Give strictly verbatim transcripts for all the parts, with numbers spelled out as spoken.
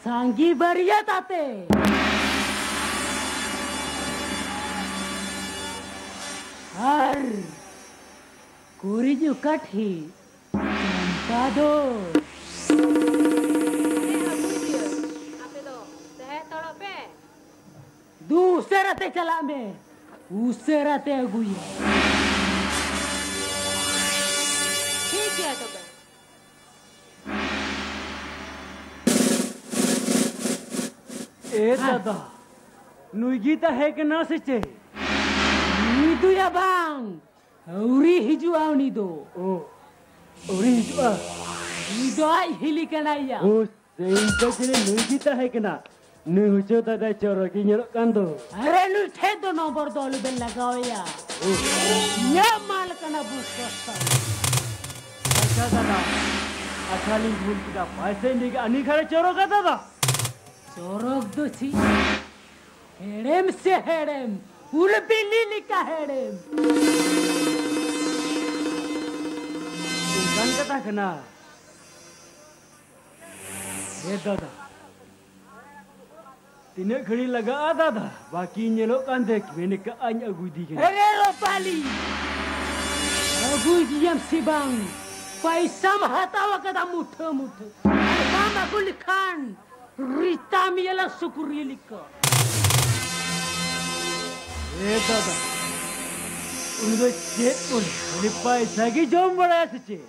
ᱥᱟᱸᱜᱮ ᱵᱟᱹᱨᱭᱟᱹᱛ ᱟᱛᱮ ᱟᱨ ᱠᱩᱲᱤ ᱡᱚᱠᱷᱟ ᱴᱷᱤᱠ ᱪᱟᱢᱯᱟ ᱫᱚ᱾ ᱦᱮᱸ, ᱟᱹᱜᱩᱭ ᱜᱮᱭᱟᱹᱧ᱾ ᱟᱯᱮ ᱫᱚ ᱛᱟᱦᱮᱸ ᱦᱟᱛᱟᱲᱚᱜ ᱯᱮ᱾ ᱫᱩ ᱩᱥᱟᱹᱨᱟ ᱛᱮ ᱪᱟᱞᱟᱜ ᱢᱮ, ᱩᱥᱟᱹᱨᱟ ᱛᱮ ᱟᱹᱜᱩᱭᱟ᱾ ᱴᱷᱤᱠ ᱜᱮᱭᱟ ᱛᱚᱵᱮ᱾ ᱮ ᱫᱟᱫᱟ, ᱱᱩᱭ ᱜᱮ ᱛᱟᱦᱮᱸ ᱠᱟᱱᱟ ᱥᱮ ᱪᱮᱫ? ᱱᱩᱭ ᱫᱚᱭᱟ ᱵᱟᱝ, ᱟᱹᱣᱨᱤ ᱦᱤᱡᱩᱜᱼᱟ ᱩᱱᱤ ᱫᱚ᱾ ᱚ, ᱟᱹᱣᱨᱤ ᱦᱤᱡᱩᱜᱼᱟ? ᱩᱱᱤ ᱫᱚ ᱟᱡ ᱦᱤᱞᱤ ᱠᱟᱱᱟᱭᱟ᱾ ᱚ, ᱥᱮ ᱤᱧ ᱫᱚ ᱡᱟᱹᱱᱤᱡ ᱱᱩᱭ ᱜᱮ ᱛᱟᱦᱮᱸ ᱠᱟᱱᱟ᱾ ᱱᱩᱭ ᱦᱚᱪᱚ ᱫᱟᱫᱟ ᱪᱚᱨᱚᱠ ᱜᱮ ᱧᱮᱞᱚᱜ ᱠᱟᱱ ᱫᱚ᱾ ᱟᱨᱮ, ᱱᱩᱭ ᱴᱷᱮᱡ ᱫᱚ ᱱᱚᱢᱵᱚᱨ ᱫᱚ ᱟᱞᱚᱵᱮᱱ ᱞᱟᱜᱟᱣᱟᱭᱟ᱾ ᱚ᱾ ᱤᱧᱟᱹᱜ ᱢᱟᱞ ᱠᱟᱱᱟ ᱵᱩᱥ ᱥᱚᱥᱛᱟ᱾ ᱟᱪᱪᱷᱟ ᱫᱟᱫᱟ, ᱟᱪᱪᱷᱟ ᱞᱤᱧ ᱵᱷᱩᱞ ᱠᱮᱫᱟ᱾ ᱯᱟᱭᱥᱟᱧ ᱞᱟᱹᱭ ᱠᱮᱫᱟ, ᱟᱹᱱᱤ ᱠᱷᱟᱱᱮ ᱪᱚᱨᱚᱠᱟ ᱫᱟᱫᱟ᱾ ᱪᱚᱨᱚᱠ ᱫᱚ ᱪᱮᱫ? ᱦᱮᱲᱮᱢ ᱥᱮ ᱦᱮᱲᱮᱢ, ᱩᱞ ᱵᱤᱞᱤ ᱞᱮᱠᱟ ᱦᱮᱲᱮᱢ᱾ ᱚᱱᱠᱟᱱ ᱠᱟᱛᱷᱟ ᱠᱟᱱᱟ᱾ ᱦᱮ ᱫᱟᱫᱟ, ᱛᱤᱱᱟᱹᱜ ᱜᱷᱟᱹᱲᱤ ᱞᱟᱜᱟᱜᱼᱟ ᱫᱟᱫᱟ? ᱵᱟᱹᱠᱤ ᱧᱮᱞᱚᱜ ᱠᱟᱱ ᱛᱮ ᱢᱮᱱ ᱠᱟᱜ ᱟᱹᱧ ᱟᱹᱜᱩ ᱤᱫᱤ ᱠᱟᱱᱟ᱾ ᱮᱨᱮ ᱨᱚᱯᱟᱞᱤ, ᱟᱹᱜᱩᱭ ᱜᱮᱭᱟᱢ ᱥᱮ ᱵᱟᱝ? ᱯᱟᱭᱥᱟᱢ ᱦᱟᱛᱟᱣ ᱟᱠᱟᱫᱟ ᱢᱩᱴᱷᱟᱹ ᱢᱩᱴᱷᱟᱹ, ᱟᱨ ᱵᱟᱢ ᱟᱹᱜᱩ ᱞᱮᱠᱷᱟᱱ ᱨᱤᱛᱟᱢ ᱭᱮᱞᱟ ᱥᱩᱠᱨᱤ ᱞᱮᱠᱟ᱾ ᱮ ᱫᱟᱫᱟ, ᱩᱱᱤ ᱫᱚ ᱪᱮᱫ ᱵᱚᱞᱮ ᱠᱷᱟᱹᱞᱤ ᱯᱟᱭᱥᱟ ᱜᱮ ᱡᱚᱢ ᱵᱟᱲᱟᱭᱟ ᱥᱮ ᱪᱮᱫ?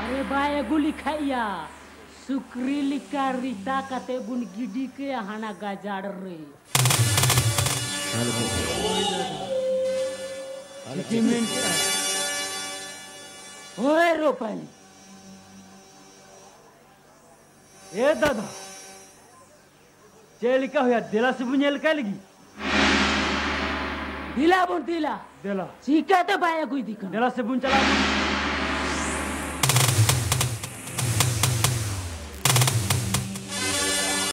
ᱟᱨᱮ ᱵᱟᱭ ᱟᱹᱜᱩ ᱞᱮᱠᱷᱟᱡ ᱭᱟ, ᱥᱩᱠᱨᱤ ᱞᱮᱠᱟ ᱨᱤᱛᱟ ᱠᱟᱛᱮ ᱵᱚᱱ ᱜᱤᱰᱤ ᱠᱟᱭᱟ ᱦᱟᱱᱟ ᱜᱟᱡᱟᱲ ᱨᱮ᱾ ᱪᱤᱠᱟᱹ ᱢᱮᱱ ᱠᱮᱜᱼᱟ? ᱦᱳᱭ ᱨᱚᱯᱟᱞᱤ᱾ ᱮ ᱫᱟᱫᱟ, ᱪᱮᱫ ᱞᱮᱠᱟ ᱦᱩᱭᱟ? ᱫᱮᱞᱟ ᱥᱮ ᱵᱚᱱ ᱧᱮᱞ ᱠᱟᱭ ᱞᱟᱹᱜᱤᱫ᱾ ᱫᱮᱞᱟ ᱵᱚᱱ ᱫᱮᱞᱟ᱾ ᱫᱮᱞᱟ᱾ ᱪᱤᱠᱟᱹᱛᱮ ᱵᱟᱭ ᱟᱹᱜᱩ ᱤᱫᱤ ᱠᱟᱱᱟ? ᱫᱮᱞᱟ ᱥᱮ ᱵᱚᱱ ᱪᱟᱞᱟᱜ ᱵᱚᱱ᱾